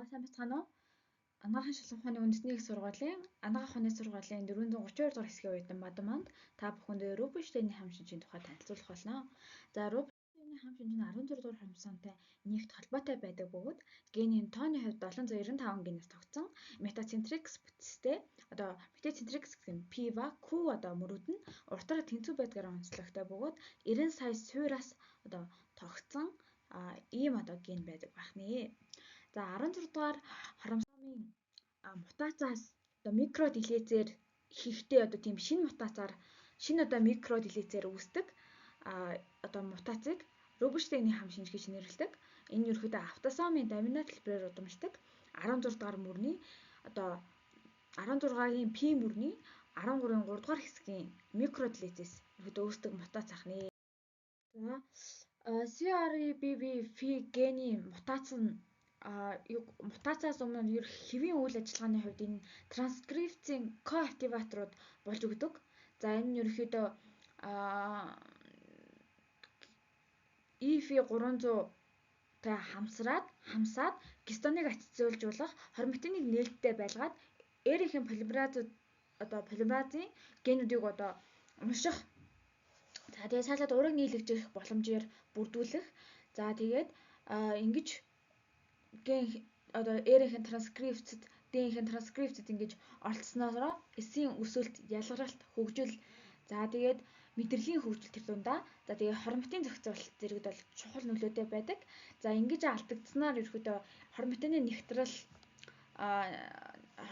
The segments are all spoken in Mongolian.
Сайн байцгаана уу? Анагаахын шалган ухааны үндэсний их сургуулийн Анагаах ухааны сургуулийн 432 дугаар хэсгийн оюутан Мадаманд та бүхэндээ Рубинштейний хам шинжийн тухай танилцуулах болно. За, Рубинштейний хам шинж нь 16 дугаар хромосомтой нэгт холбоотой байдаг бөгөөд генийн тооны хувьд 795 генээс тогтсон метацентрикс бүтцтэй, одоо метацентрикс гэсэн P ба Q одоо мөрүүд нь уртаараа тэнцүү байдгаар онцлогтой бөгөөд 90 сая суураас одоо тогтсон ийм одоо ген байдаг байх нэ. За, 16 дугаар хромосомын мутациас одоо микродилезээр хийхдээ одоо тийм шинэ мутацаар шинэ одоо микродилезээр үүсдэг одоо мутацийг Рубинштейний хам шинж гэж нэрлэдэг. Энэ нь ерөнхийдөө автосомын доминант хэлбэрээр удамшдаг 16 дугаар мөрний одоо 16-гийн P мөрний 13-ын 3 дугаар хэсгийн микродилезээс ерөнхийдөө үүсдэг мутац ах нэ. За, CREBBP гений мутац нь мутациас өмнө ер хэвийн үйл ажиллагааны хувьд энэ транскрипцийн коактиваторууд болж өгдөг. За, энэ нь ерөнхийдөө EF300 тай хамсаад гистоныг ацетилжуулах хормотиныг нээлттэй байлгаад эрийн полимеразууд одоо полимеразын генүүдийг одоо унших. За, тэгээд цаашаад ураг нийлэгдэх боломжоор бүрдүүлэх. За, тэгээд ингэж ген одоо эрийн транскрипцэд ДНХ транскрипцэд ингэж оролцсноороо эсийн өсөлт, ялгаралт, хөгжил, за тэгээд мэдрэлийн хөгжил тэр дундаа, за тэгээд хормотын зохицуулалт зэрэгд бол чухал нөлөөтэй байдаг. За, ингэж алдагдсанаар ерөөдөө хормотины нэгтрал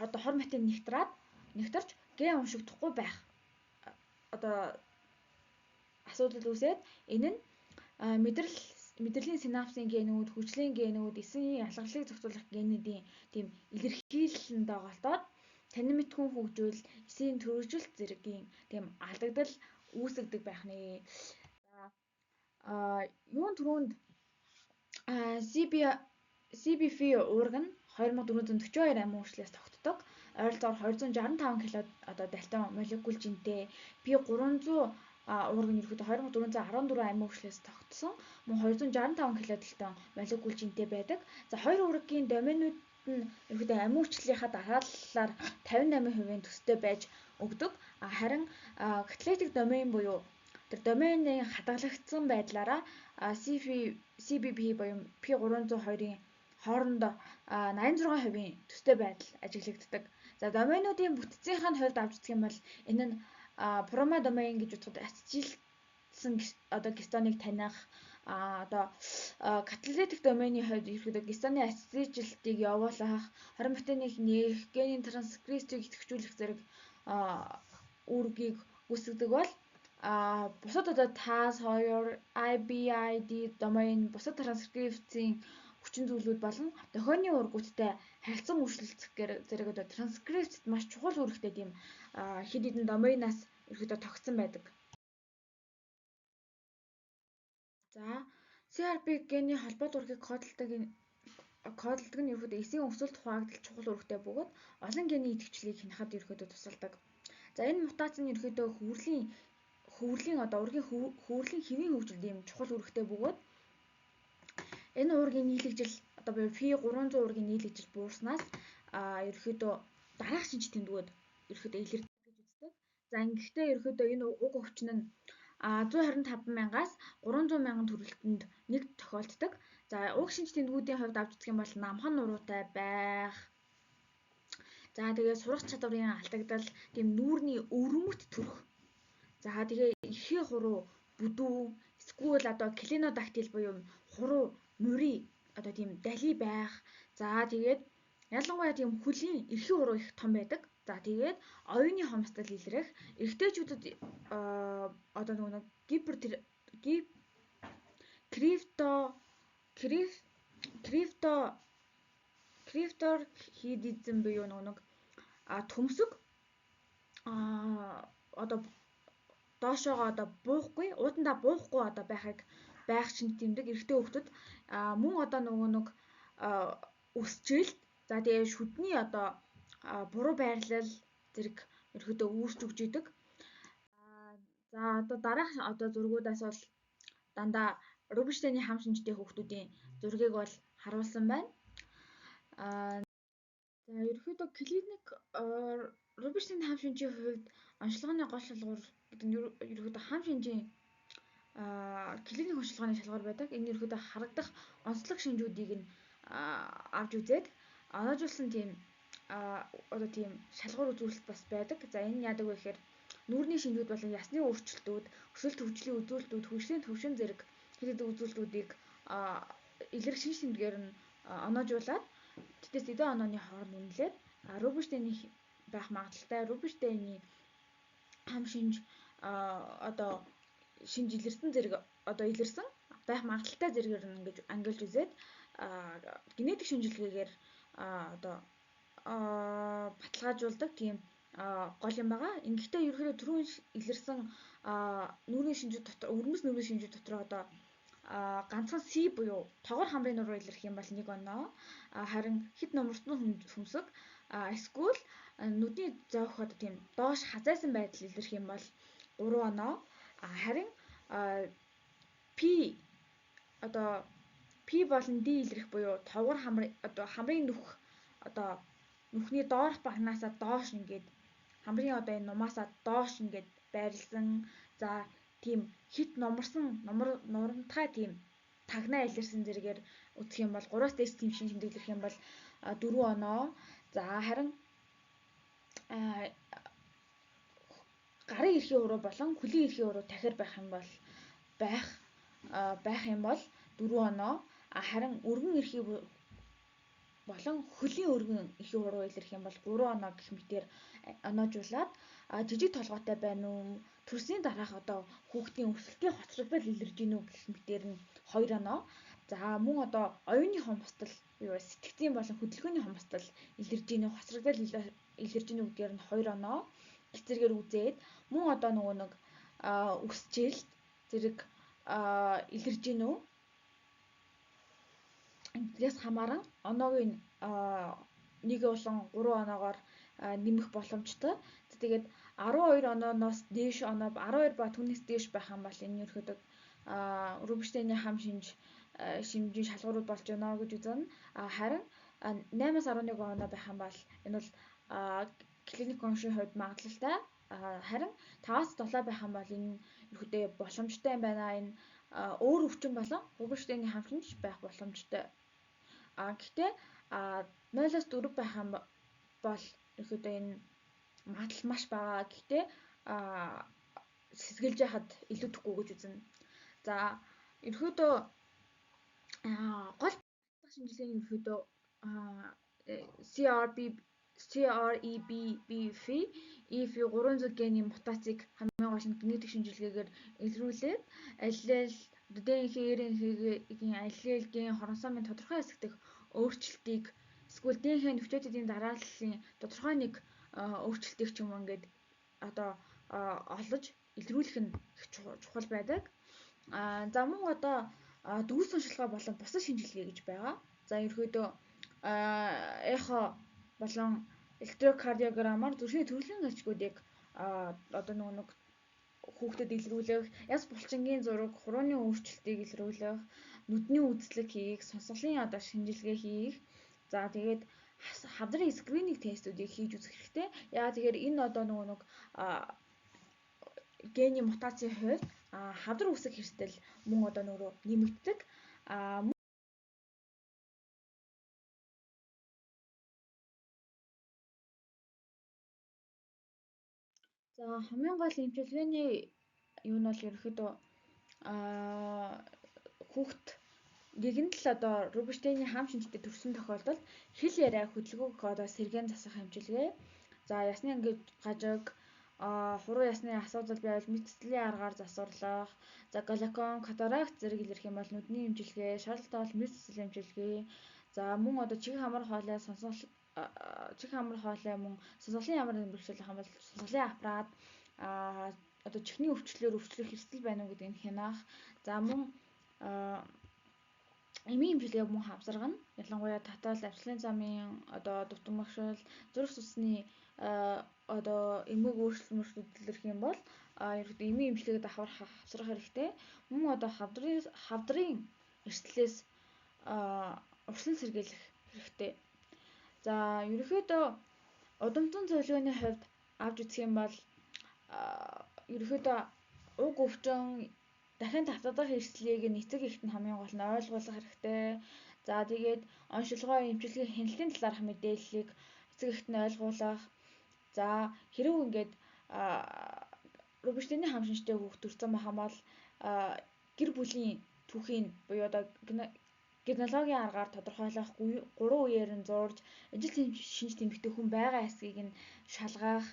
одоо хормотын нэгтраад нэгтэрч ген уншигдахгүй байх одоо асуудал үүсээд энэ нь мэдрэлийн синапсын генүүд, хөгжлийн генүүд, эсийн ялгарлыг зохицуулах генүүдийн тийм илэрхийлэл нь доголдоод танин мэдхүйн хөгжил, эсийн төрөлжилт зэргийн тийм алдагдал үүсгдэг байх нэ. За, юун түрүүнд CBF уурга нь 2442 амин өөрчлөлөөс тогтдог. Ойролцоогоор 265 кило одоо дальтон молекул жинтэй. P300 уурга нь ерөнхийдөө 2414 амин өөрчлөлөөс тогтсон. Мөн 265 килодальтон молекул жинтэй байдаг. За, хоёр уургийн доменууд нь ерөнхийдөө амин өөрчлөлийнхаа дарааллаар 58% төстэй байж өгдөг. Харин каталитик домен буюу тэр домены хадгалагдсан байдлаараа CBP буюу P302-ын хоорондоо 86% төстэй байдал ажиглагддаг. За, доменуудын бүтцийнх нь хувьд авч үзэх юм бол энэ нь прома домен гэж бодоход ацетилсэн одоо гистоныг таних, одоо каталитик домены хувьд ерөнхийдөө гистоны ацетилжилтийг явуулах, хроматиныг нээх, генийн транскрипцийг идэвхжүүлэх зэрэг үүргийг үүсгэдэг бол бусад одоо TAS2, IBID домен, бусад транскрипцийн хүчин зүйлүүд болон дохионы уургуудтай харилцан үйлчлэх зэрэг одоо транскрипцэд маш чухал үүрэгтэй тийм хэд хэдэн доменаас ерөнхийдөө тогтсон байдаг. За, CRP гений холбоот уургийг кодолдог нь ерөнхийдөө эсийн өсөлт хуваагдал чухал үүрэгтэй бөгөөд олон гений идэвхжлийг хянахад ерөнхийдөө тусалдаг. За, энэ мутац нь ерөнхийдөө хөвөрлийн одоо уургийн хөвөрлийн хэвийн хөгжилд ийм чухал үүрэгтэй бөгөөд энэ уургийн нийлэгжил одоо буюу P300 уургийн нийлэгжил буурснаас ерөнхийдөө дараах шинж тэмдгүүд ерөнхийдөө илэрдэг гэж үздэг. За, ингэхдээ ерөнхийдөө энэ уг өвчин нь 125 мянгаас 300 мянган төрөлтөнд нэг тохиолддог. За, уг шинж тэмдгүүдийн хувьд авч үзэх юм бол намхан нуруутай байх. За, тэгээ сурах чадварын алдагдал, тийм нүүрний өвөрмөт төрөх. За, тэгээ эрхээ хуруу бүдүү, эсвэл одоо клинодактил буюу хуруу мури одоо тийм дали байх. За, тэгээд ялангуяа тийм хөлийн эрхээ хуруу их том байдаг. За, тэгээд оюуны хомсдол илрэх, эрэгтэйчүүдэд одоо нөгөө гипер крипто крипто крипторхидизм буюу нөгөө нэг төмсөг одоо доошоогоо одоо буухгүй, уудандаа буухгүй одоо байхыг байх шинж тэмдэг эрэгтэй хүүхдүүд мөн одоо нөгөө нэг өсчилд, за тэгээ шүдний одоо буруу байрлал зэрэг ерөнхийдөө үүсч өгч идэг. За, одоо дараах одоо зургуудаас бол дандаа Рубинштейний хам шинжтэй хүүхдүүдийн зургийг бол харуулсан байна. За ерөнхийдөө клиник Рубинштейн хам шинжийн хувьд онцлогооны гол шалгуур гэдэг нь ерөнхийдөө хам шинжийн клиник онцлогооны шалгуур байдаг. Энэ ерөнхийдөө харагдах онцлог шинжүүдийг нь авч үзээд оноожуулсан тийм одоо тийм шалгуур үзүүлэлт бас байдаг. За энэ нь яадаг вэ гэхээр нүүрний шинжүүд болон ясны өөрчлөлтүүд, өсөлт хөгжлийн үзүүлэлтүүд, хөгжлийн төвшин зэрэг хэд хэдэн үзүүлэлтүүдийг илэрх шинж тэмдгээр нь оноожуулаад тэдээс эдэн онооны хооронд үнэлээд Рубинштейний байх магадлалтай, Рубинштейний хам шинж одоо шинж илэрсэн зэрэг одоо илэрсэн байх магадлалтай зэрэгээр нь ингэж ангилж үзээд генетик шинжилгээгээр одоо баталгаажуулдаг тийм гол юм байгаа. Ингэхдээ ерөнхийдөө түрүүн илэрсэн нүүрний шинжүүд дотор өвөрмөц нүүрний шинжүүд дотор одоо ганцхан C буюу тогор хамрын нуруу илэрх юм бол 1 оноо, харин хэд нумартны хөмсөг эсвэл нүдний зоох одоо тийм доош хазайсан байдал илэрх юм бол 3 оноо, харин P одоо P болон D илэрх буюу тогор хамар одоо хамрын нүх одоо нүхний доорх багнаасаа доош ингээд хамрын одоо энэ нумаасаа доош ингээд байрлсан, за тийм хит нумарсан нурамтгай тийм тагнаа илэрсэн зэрэгээр үзэх юм бол 3-аас дээш тийм шинж тэмдэг илэрх юм бол 4 оноо. За харин гарын эрхийн уруу болон хөлийн эрхийн уруу тахир байх юм бол байх юм бол 4 оноо. Харин өргөн эрхий болон хөлийн өргөн эрхийн уруу илэрх юм бол 3 оноо гэх мэтээр оноожуулаад жижиг толгойтой байна уу, төрсний дараах одоо хүүхдийн өсөлтийн хоцрогдол илэрж гинүү гэх мэтээр нь 2 оноо. За мөн одоо оюуны хомсдол буюу сэтгцийн болон хөдөлгөөний хомсдол илэрж гинүү, хоцрогдол илэрж гинүү гэдгээр нь 2 оноо гэх зэрэгээр үзээд мөн одоо нөгөө нэг өсчэлт зэрэг илэрж гинүү гэдгээс хамааран оноог нь 1 болон 3 оноогоор нэмэх боломжтой. Тэгээд 12 онооноос дээш оноо 12 ба түүнээс дээш байх юм бол энэ ерөнхийдөө Рубинштейний хам шинж шинжийн шалгуурууд болж байна гэж үзнэ. Харин 8-аас 11 оноо байх юм бол энэ бол клиник оншийн хувьд магадлалтай. Харин 5-аас 7 байх юм бол энэ ерөнхийдөө боломжтой юм байна. Энэ өөр өвчин болон Рубинштейний хам шинж байх боломжтой. Гэхдээ 0-аас 4 байх юм бол ерөнхийдөө энэ магадлал маш бага. Гэхдээ сэсгэлж яхад илүүдэхгүй гэж үзнэ. За ерөнхийдөө гол батлах шинжилгээний ерөнхийдөө CREBBF EF300 гений мутацийг хамгийн гол нь генетик шинжилгээгээр илрүүлээд аллел ДНХ, РНХ-ийн аллел ген хромосомын тодорхой хэсэг дэх өөрчлөлтийг эсвэл ДНХ нөхцөлтийн дарааллын тодорхой нэг өөрчлөлтийг ч юм уу ингээд одоо олож илрүүлэх нь их чухал байдаг. За мөн одоо дүүс уншилгаа болон бусад шинжилгээ гэж байгаа. За ерөнхийдөө эхо болон электрокардиограммаар зүрхний төрөлхийн ачгуудыг одоо нөгөө нэг хүүхдэд илрүүлэх, яс булчингийн зураг, хурууны өөрчлөлтийг илрүүлэх, нүдний үзлэг хийх, сонсголын одоо шинжилгээ хийх. За тэгээд хавдрын скрининг тестүүдийг хийж үзэх хэрэгтэй. Яагаад тэгэхээр энэ одоо нөгөө нэг гений мутацийн хувьд хавдар үүсэх эрсдэл мөн одоо нөгөө нэмэгддэг. За хамгийн гол эмчилгээний юу нь бол ерөнхийдөө хүүхд нэгэн л одоо Рубинштейний хам шинжтэй төрсэн тохиолдолд хэл яриа хөдөлгөөг одоо сэргээн засах эмчилгээ. За ясны ингээд гажиг, хуруу ясны асуудал байвал мэдсэлийн аргаар засварлах, за глауком, катаракт зэрэг илэрх юм бол нүдний эмчилгээ, шаардлагатай бол мэдсэл эмчилгээ. За мөн одоо чих хамар хоолой сонсгол чих хамар хоолой мөн сонсголын ямар нэгэн бэрхшээл юм бол сонсголын аппарат, одоо чихний өвчлөлөөр өвчлөх эрсдэл байна уу гэдгийг хянаах. За мөн эмийн эмчилгээ мөн хавсаргана. Ялангуяа татал, авчлын замын одоо дутмагшил, зүрх судасны одоо эмэг өөрчлөлт илэрх юм бол ерөнхийдөө эмийн эмчилгээг давхар хавсрах хэрэгтэй. Мөн одоо хавдрын эрсдлээс урсан сэргийлэх хэрэгтэй. За, ерөнхийдөө удамтан зөвлөгөөний хувьд авч үзэх юм бол ерөнхийдөө уг өвчин дахин давтагдах эрсдлийг нь эцэг эхэд нь хамгийн гол нь ойлгуулах хэрэгтэй. За, тэгээд оншилгоо, эмчилгээ, хяналтын талаарх мэдээллийг эцэг эхэд нь ойлгуулах. За, хэрэг ингээд Рубинштейний хам шинжтэй хүүхэд төрсэн байх юм бол гэр бүлийн түүхийн буюу одоо генеалогийн аргаар тодорхойлох, 3 үеэр нь зурж, ижил шинж тэмдэгтэй хүн байгаа эсэхийг нь шалгах.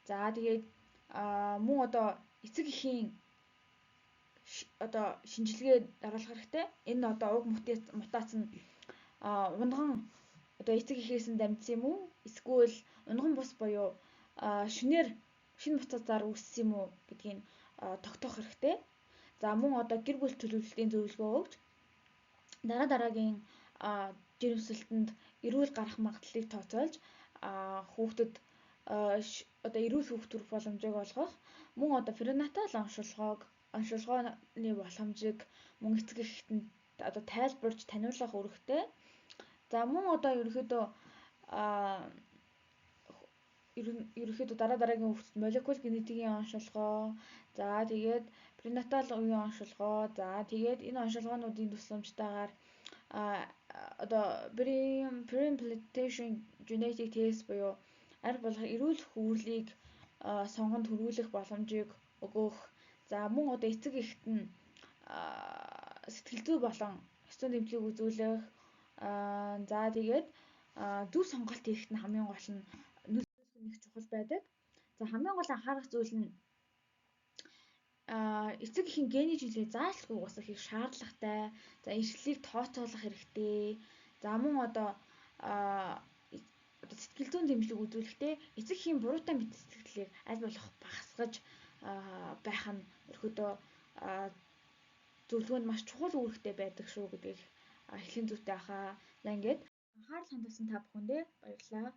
За, тэгээд мөн одоо эцэг эхийн одоо шинжилгээ даруулах хэрэгтэй. Энэ одоо уг мутац нь унган одоо эцэг эхээс нь дамжсан юм уу? Эсвэл унган бус буюу шинээр шинэ мутацаар үүссэн юм уу гэдгийг тогтоох хэрэгтэй. За, мөн одоо гэр бүл төлөвлөлтийн зөвлөгөө өгч дараа дараагийн жирэмслэлтэнд эрүүл гарах магадлалыг тооцоолж хүүхдэд одоо эрүүл хүүхд төрөх боломжийг олгох, мөн одоо пренатал оншилгооны боломжийг мөн эцэг эхэд одоо тайлбарж таниулах үүрэгтэй. За, мөн одоо ерөнхийдөө дараа дараагийн хүүхдэд молекул генетикийн оншилгоо, за тэгээд пренатал үеийн оншилгоо, за тэгээд энэ оншилгоонуудын тусламжтайгаар одоо preimplantation genetic test буюу аль болох эрүүл хөвөрлийг сонгон төрүүлэх боломжийг өгөх. За, мөн одоо эцэг эхэд нь сэтгэл зүй болон ёс зүйн дэмжлэг үзүүлэх. За, тэгээд зөв сонголт хийхэд нь хамгийн гол нь нөлөөлөх нь их чухал байдаг. За, хамгийн гол анхаарах зүйл нь эцэг эхийн гений жилээ заалтгүй угсах их шаардлагатай. За, эрсдлийг тооцоолох хэрэгтэй. За, мөн одоо сэтгэл зүйн дэмжлэг үзүүлэхдээ эцэг эхийн буруутай мэт сэтгэлийг аль болох багасгаж байх нь ерөөдөө зөвлөгөөнд маш чухал үүрэгтэй байдаг шүү гэдгийг хэлэх зүйтэй хаа. За, ингээд анхаарал хандуулсан та бүхэндээ баярлалаа.